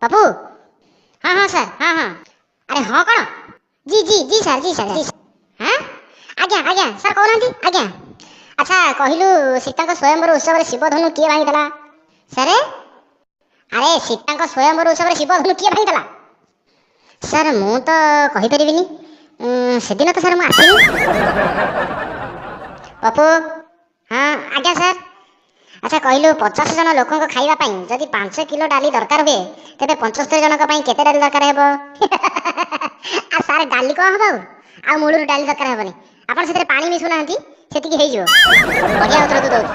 ପପୁ। ହଁ ହଁ ସାର୍, ହଁ ହଁ। ଆରେ ହଁ କ'ଣ? জি জি জি ସାର୍, জি ସାର୍, জি। ହଁ ଆଜ୍ଞା, ଆଜ୍ଞା ସାର୍, କହୁନାହାନ୍ତି ଆଜ୍ଞା। ଆଚ୍ଛା କହିଲୁ, ସୀତାଙ୍କ ସ୍ୱୟଂବର ଉତ୍ସବରେ ଶିବଧନୁ କିଏ ଭାଙ୍ଗିଥିଲା? ସାର୍, ଆରେ ସୀତାଙ୍କ ସ୍ୱୟଂବର ଉତ୍ସବରେ ଶିବଧନୁ କିଏ ଭାଙ୍ଗିଥିଲା? ସାର୍, ମୁଁ ତ କହିପାରିବିନି, ସେଦିନ ତ ସାର୍ ମୁଁ ଆସିନି। ପପୁ। ହଁ ଆଜ୍ଞା ସାର୍। ଆଚ୍ଛା କହିଲୁ, 50 ଜଣ ଲୋକଙ୍କ ଖାଇବା ପାଇଁ ଯଦି 5 କିଲୋ ଡାଲି ଦରକାର ହୁଏ, ତେବେ 75 ଜଣଙ୍କ ପାଇଁ କେତେ ଡାଲି ଦରକାର ହେବ? ଆଉ ସାର୍, ଡାଲି କ'ଣ ହେବ? ଆଉ ଆଉ ମୂଳରୁ ଡାଲି ଦରକାର ହେବନି। ଆପଣ ସେଥିରେ ପାଣି ମିଶୁନାହାନ୍ତି, ସେତିକି ହେଇଯିବ। ବଢ଼ିଆ ଉତ୍ତର ତୁ ଦଉଛୁ।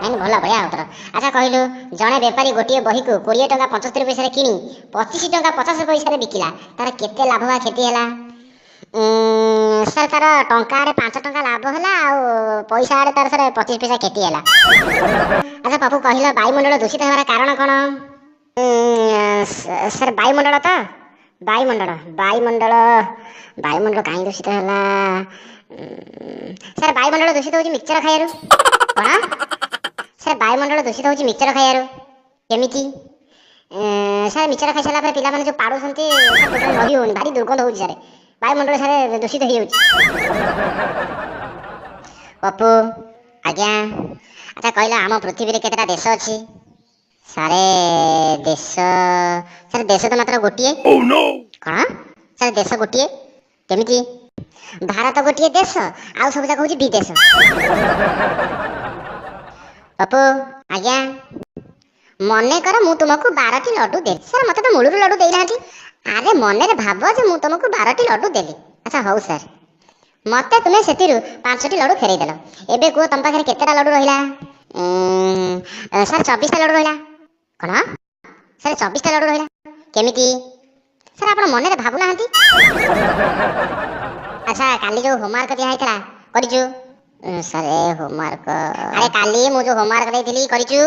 ନାଇଁ, ଭଲ, ବଢ଼ିଆ ଉତ୍ତର। ଆଚ୍ଛା କହିଲୁ, ଜଣେ ବେପାରୀ ଗୋଟିଏ ବହିକୁ 20 ଟଙ୍କା 75 ପଇସାରେ କିଣି 25 ଟଙ୍କା 50 ପଇସାରେ ବିକିଲା, ତାର କେତେ ଲାଭ ବା କ୍ଷତି ହେଲା? ସାର୍, ତାର ଟଙ୍କା ଆଡ଼େ 5 ଟଙ୍କା ଲାଭ ହେଲା ଆଉ ପଇସା ଆଡ଼େ ତାର ସାର୍ 25 ପଇସା କ୍ଷତି ହେଲା। ଆଚ୍ଛା ପପୁ, କହିଲ, ବାୟୁମଣ୍ଡଳ ଦୂଷିତ ହେବାର କାରଣ କ'ଣ? ସାର୍, ବାୟୁମଣ୍ଡଳ ତ ବାୟୁମଣ୍ଡଳ ବାୟୁମଣ୍ଡଳ ବାୟୁମଣ୍ଡଳ କାହିଁ ଦୂଷିତ ହେଲା? ସାର୍, ବାୟୁମଣ୍ଡଳ ଦୂଷିତ ହେଉଛି ମିକ୍ସଚର ଖାଇବାରୁ। କ'ଣ ସାର୍? ବାୟୁମଣ୍ଡଳ ଦୂଷିତ ହେଉଛି ମିକ୍ସଚର ଖାଇବାରୁ। କେମିତି ସାର୍? ମିକ୍ସଚର ଖାଇସାରିଲା ପରେ ପିଲାମାନେ ଯେଉଁ ପାଡୁଛନ୍ତି, ଟୋଟାଲି ରହି ହେଉନି, ଭାରି ଦୁର୍ଗନ୍ଧ ହେଉଛି ସାର୍। ବାୟୁମଣ୍ଡଳ ସାର୍ ଦୂଷିତ ହେଇଯାଉଛି। ପପୁ। ଆଜ୍ଞା। ଆଚ୍ଛା କହିଲ, ଆମ ପୃଥିବୀରେ କେତେଟା ଦେଶ ଅଛି? ସାରେ, ଦେଶ, ସାର୍, ଦେଶ ତ ମାତ୍ର ଗୋଟିଏ। Oh no! କ'ଣ ସାର୍, ଦେଶ ଗୋଟିଏ କେମିତି? ଭାରତ ଗୋଟିଏ ଦେଶ, ଆଉ ସବୁ ଯାକ ହେଉଛି ବିଦେଶ। ପପୁ। ଆଜ୍ଞା। ମନେକର ମୁଁ ତୁମକୁ 12ଟି ଲଡୁ ଦେଲି। ସାର୍, ମତେ ତ ମୂଳରୁ ଲଡୁ ଦେଇନାହାନ୍ତି। ଆରେ ମନରେ ଭାବ ଯେ ମୁଁ ତୁମକୁ 12ଟି ଲଡୁ ଦେଲି। ଆଚ୍ଛା ହଉ ସାର୍। ମତେ ତୁମେ ସେଥିରୁ ପାଞ୍ଚଟି ଲଡୁ ଫେରେଇ ଦେଲ। ଏବେ କୁହ, ତମ ପାଖରେ କେତେଟା ଲଡୁ ରହିଲା? ସାର୍, 24ଟା ଲଡୁ ରହିଲା। କ'ଣ ସାର୍, 24ଟା ଲଡୁ ରହିଲା କେମିତି? ସାର୍, ଆପଣ ମନରେ ଭାବୁନାହାନ୍ତି। ଆଚ୍ଛା, କାଲି ଯୋଉ ହୋମୱାର୍କ ଦିଆ ହେଇଥିଲା କରିଛୁ? Sir, homework? ଆରେ କାଲି ମୁଁ ଯୋଉ ହୋମୱାର୍କ ଦେଇଥିଲି କରିଛୁ?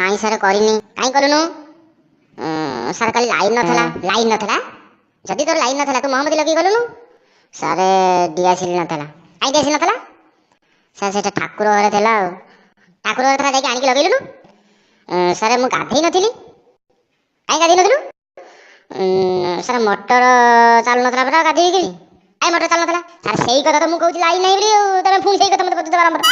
ନାଇଁ ସାର୍, କରିନି। କାହିଁ କରୁନୁ? ସାର୍, କାଲି ଲାଇନ୍ ନଥିଲା। ଲାଇନ୍ ନଥିଲା? ଯଦି ତୋର ଲାଇନ୍ ନଥିଲା, ତୁ ମହମବତୀ ଲଗେଇ ଗଲୁନୁ? ସାର୍, ଦିଆସିଲି ନଥିଲା। କାହିଁ ଦିଆସିଲି ନଥିଲା? ସାର୍, ସେଟା ଠାକୁର ଘରେ ଥିଲା। ଆଉ ଠାକୁର ଘରେ ଥିଲା, ଯାଇକି ଆଣିକି ଲଗେଇଲୁନୁ? ସାର୍, ମୁଁ ଗାଧେଇ ନଥିଲି। କାହିଁ ଗାଧେଇ ନଥିଲୁ? ସାର୍, ମଟର ଚାଲୁନଥିଲା ପରା, ଗାଧେଇକି। କାଇଁ ମଟର ଚାଲୁନଥିଲା? ସାର୍, ସେଇ କଥା ତ ମୁଁ କହୁଛି, ଲାଇନ୍ ନାହିଁ ବୋଲି। ଆଉ ତମେ ପୁଣି ସେଇ କଥା ମତେ ପଚାରୁଛ ବାରମ୍ବାର।